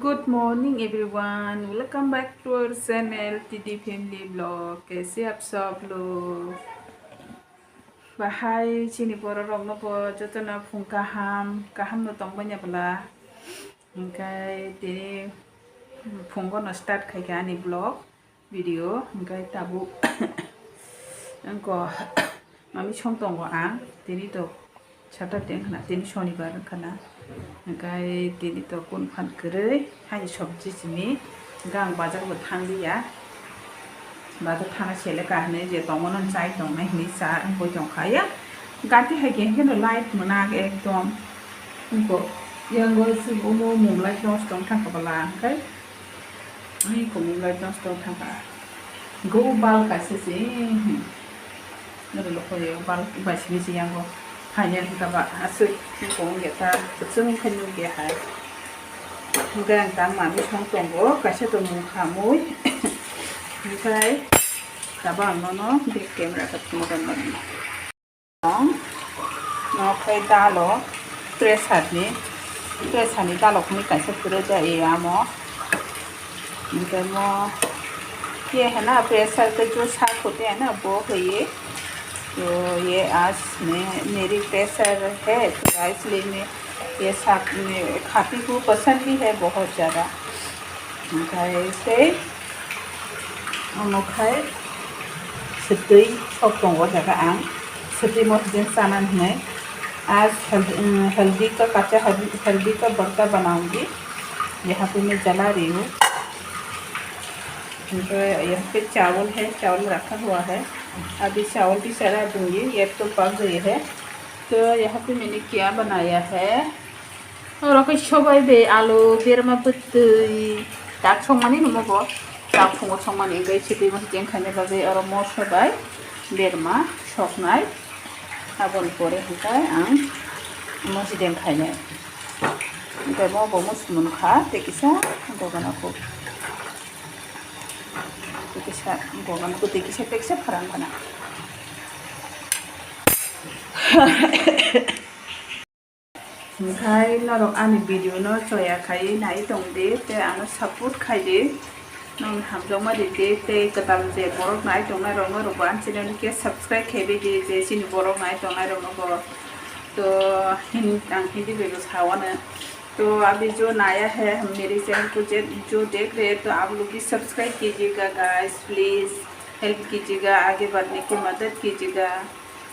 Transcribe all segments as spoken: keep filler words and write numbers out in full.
Good morning everyone, welcome back to our channel T D Family Vlog. Kaise aap sab log? Bahai chini borok rokno bo jotono phung kaham, kaham no tongmani bwla. Hingkai tini phungo no start khaikha ani vlog video, hingkai tabuk wngkha mami song tongo ang, tini to Saturday wngkha na, tini Shonibar wngkha na, hingkai tini to kun phan kwrwi hani sobji simi, hingkha ang bazar bo thang liya, bazar thana sele ka hinwi je tongo no chai tongnai hinwi cha wngwi tongkha ya, gati hai khe no light mwnak ekdom wngkha, yango se omo mung light nosto wngkha bwla hingkai. Ai, komung lai nosto thangkha. Go bal kaisa se. Noro lokho yo bal bai sini se yango. Haina hingka ba aswk komung ge ta kuchung khai nuk ge hai. Hingke ang tang mami song tongo kaisa tongmung khamui. Hingkai tabo ang nono back camera khe phunukgwi mano. Nok khai dalo pressure ni, pressure ni dalo khe kaisa pura ja e amo. Hingke mo ye hai na pressure ke jo sa khote hai na bo hai ye. To ye aaj mere pressure hai, to isliye main ye saag mein khati ko pasand bhi hai bahut zyada. Hingke tei Omo khai swtwi sok tongo jaga ang. Swtwi mo hijeng chana hinwi. आज healthy, healthy का कच्चा हेल्दी का भरता बनाऊंगी। यहाँ पे मैं जला रही हूँ। यहाँ पे चावल है, चावल रखा हुआ है, अभी चावल भी चढ़ा दूंगी। ये तो पक गई है। तो यहाँ पे मैंने क्या बनाया है, Oro khe sobai bai alu berma bwtwi tak songmani nungmo bo, tak phungo songmani wngwi swtwi mani jeng khaina bagwi oro moso bai berma soknai. Aboni pore hwnkhe ang mosideng khainai. Hwnkhe mo bo muchung mankha tei kisa gogana kuk. Tei kisa gogana kuk tei kisa tei kisa pharang gana. Hingkhai norok ani video no choya khai nai tong di, tei ano support khai di, nong hamjakma di di, tei kwtal je borok nai tongnai rok norok bo ani channel khe subscribe khai bai di, je chini borok nai tongnai rok no bo. To hin-, ang Hindi bai bo sa wano. तो अभी जो नया है मेरे चैनल को जे-, जो देख रहे हैं तो आप लोग भी सब्सक्राइब कीजिएगा गाइस, प्लीज हेल्प कीजिएगा, आगे बढ़ने की मदद कीजिएगा।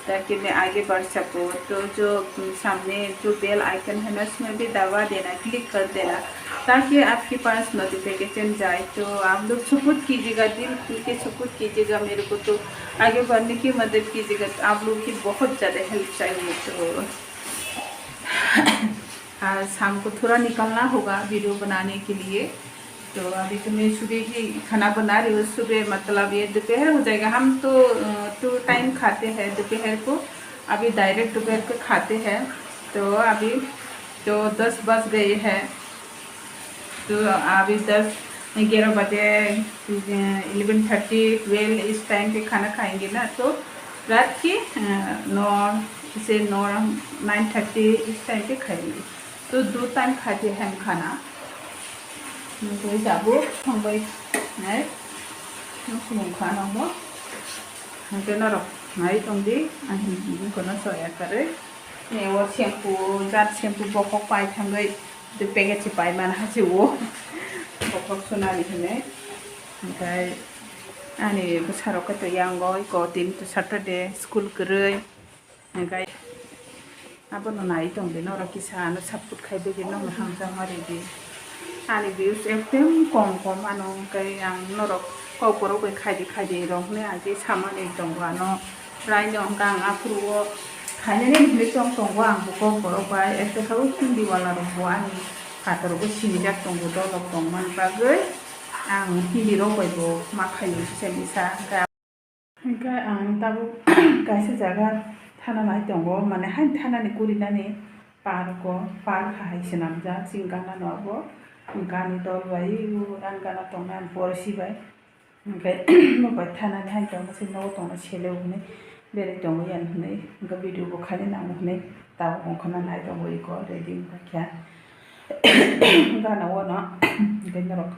ताकि मैं आगे बढ़ सकूँ। तो जो सामने जो बेल आइकन है ना, उसमें भी दबा देना, क्लिक कर देना, ताकि आपके पास नोटिफिकेशन जाए। तो आप लोग सपोर्ट कीजिएगा, दिल खुल के सपोर्ट कीजिएगा मेरे को, तो आगे बढ़ने की मदद कीजिएगा। तो आप लोगों की बहुत ज़्यादा हेल्प चाहिए। तो आज हमको थोड़ा निकलना होगा वीडियो बनाने के लिए। तो अभी तो मैं सुबह ही खाना बना रही हूँ। सुबह मतलब ये दोपहर हो जाएगा। हम तो, अ, टू टाइम खाते हैं दोपहर को। अभी डायरेक्ट दोपहर को खाते हैं। तो अभी तो दस बज गए हैं। तो अभी दस, ग्यारह बजे, इलेवन थर्टी, ट्वेल्व, इस टाइम पे खाना खाएंगे ना, तो रात के, अ, नौ से नौ, नाइन थर्टी इस टाइम पे खाएंगे। तो दो टाइम खाते हैं हम खाना। Hingke tabuk songbai nai, nung sumung kha nangmo. Hingke norok nai tong di, ang hini bini kono soya karwi. Ni o shampoo, jat shampoo bokhok pai thangwi, tei packet se pai mana ha se o. Bokhok sunani hinwi. Hingke ani bwsarok khe to yango, iko tini to Saturday, school kwrwi. Hingke abono nai tong di, norok kisa ano support khai di, norok hamjakma rw di. Ani views ekdom kom kom ano, hingke ang norok kok borok bai khai di, khai di rok hinwi agi samani tongo ano. Raino hingke ang aphuru o khainani hinwi tong tongo ang bo kok borok bai, ekte kha o Hindi wala rok bo ani phataro bo sinijak tongo, dolok tongmani bagwi ang Hindi rok bai bo ma khaio kisa misa, hingke Hingke ang tabuk kaisa jaga thana nai tongo, mane haini thanani kurinani park o, park hai swnamjak chini gana no abo, gana dol bai o rang gana tongnai borsi bai, hingke bo bai thanani hai tongo se nogo tongna sele o hinui berei tongo yan hinui, hingke video bo khaina nango hinui tabuk ongkhorna nai tongo iko ready wngkha khe. Gana wano, hingke norok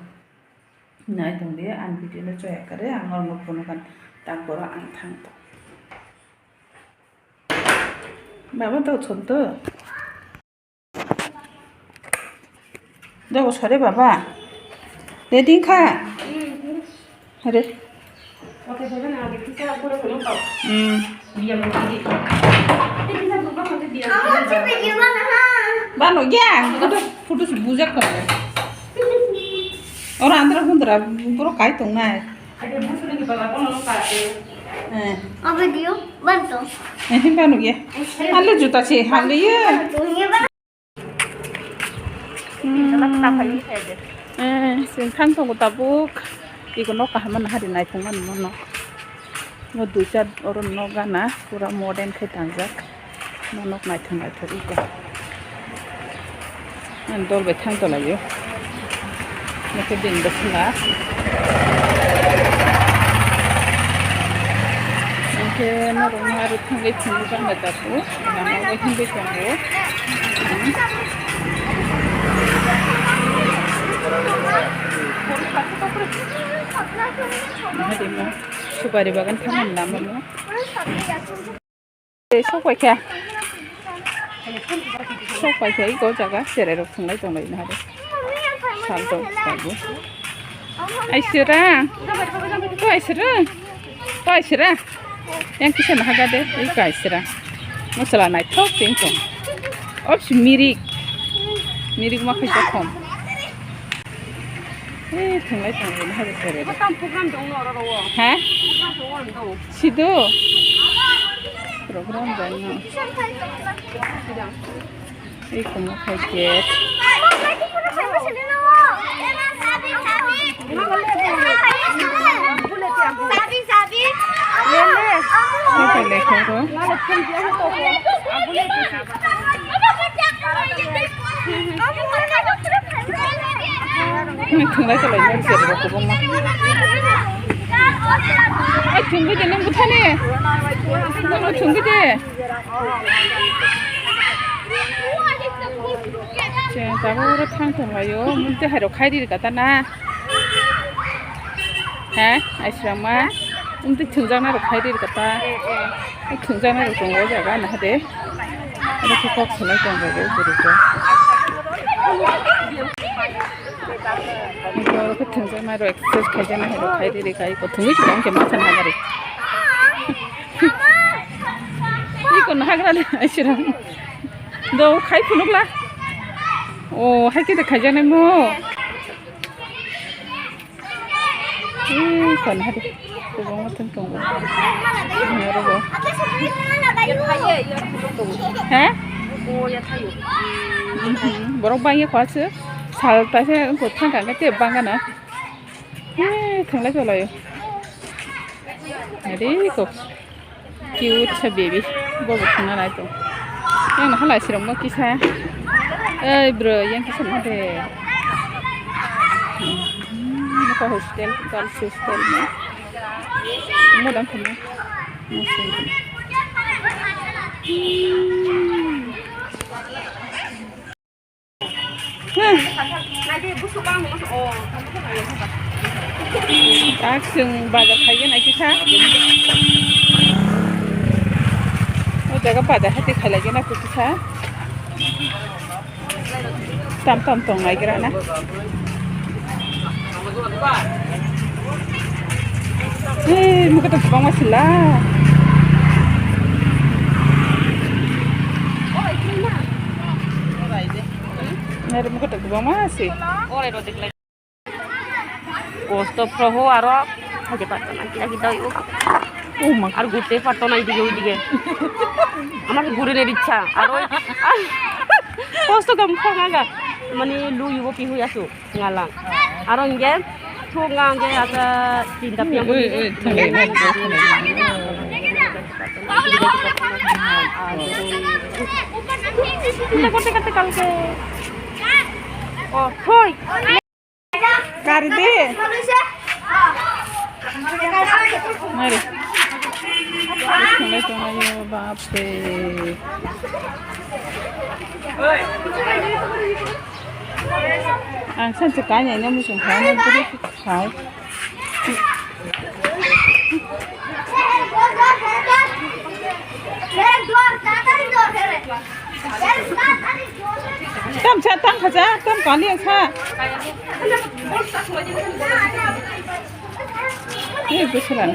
nai tongdi, ang video no choya kare, ang norok no phunukha, tak boro ang thang tong. Baba to chon to. Jago sore baba. Ready kha? Are. Hmm. Bano ya, photo, photo se bujak kha. Oro andra hundra, boro kai tong nai. Eh. Video ban to. Eh, him bano ya. Hale juta se, hale ya. Eh, sing thang tongo tabuk. Iko nok kaham mano hari naithok mani mo nok. Mo duita oro nok gana pura modern khe tangjak. Mo nok naithok naithok iko. Ang dol bai thang tolaio. Nokhe din bwswla. Nokhe norok no aro thangwi phunukha tabuk. Lama o himwi tongo. Supari bagan thangnani lama no. Tei sok paikha. Sok paikha iko jaga cherai rok thunglai tonglai no hade. Sal tong tabuk. Aisira. To aisira. To aisira. Yang kisa no haga de. Iko aisira. Masala naithok ting tong. Opsi mirik. Mirik ma khaisa khom. Eh, thunglai tong, ini hari sore. Tam program dong no, oro, oro. Ha? Program dong, oro, oro. Sido. Program dong no. Sidang. Ei, komo khai gate. Sabi, sabi. Lele. Apa lekha ro? Ini thunglai tolai nang sir rok kwbangma. Ai, thungwi de nang bwthani. Nang thungwi de. Chwng tabuk oro thang thang laio. Mui tei hai rok khai ri rwkha ta na. He, aisrama. Wng twi thwngjaknai rok khai ri rwkha ta. Thwngjaknai rok tongo o jaga, nahade. Oro khe kok salai tongo o bwrwi rok. Oro khe thwngjaknai rok exercise khaijaknai hai rok khai ri rwkha. Iko thwngwi se tong khe ma sana nari. Iko nahagra le aisrama. Do khai phunukla. O, hai khe de khaijaknai mo. Ih, kon hadi. Kwbangma thang tongo. Aro bo. Ha? Mhm. Borok bangya khwa se. Sal ta se ko thang kang te bangana. Ih, thanglai tolaio. Ade ko. Cute sa baby. Bo bo khna nai tong. Yang na halai sirok mo kisa. Ei bro, yang kisa na de. Hmm, ko hostel, girls hostel mo. Mo dang khna. Mo sing. Hmm. Tak chwng bazar khaigwi naikhe kha. O jaga bazar hati khailaijakna kwtwkha. Tam tam tong naigra na. Hei, mukha to kwbangma sila. Nere mukha to kwbangma si. Kosto proho aro haje patto na kila kita oi. Oh ma. Ar gute patto na idige oidige. Amar gure ne dichcha. Aro kosto kam khonga ga. Mani lu yugo pihu yasu. Ngalang. Aro inge thunga inge asa tinta piang. Oi, oi, thunga. Tinta korte korte kalke. Oh, hoi. Kari di. Mari. Thunga thunga yo bap re. Ang sanse kainai no muchung kha, nang khe sai. Tam sa, tam kha sa, tam kali sa. Ni gusulan.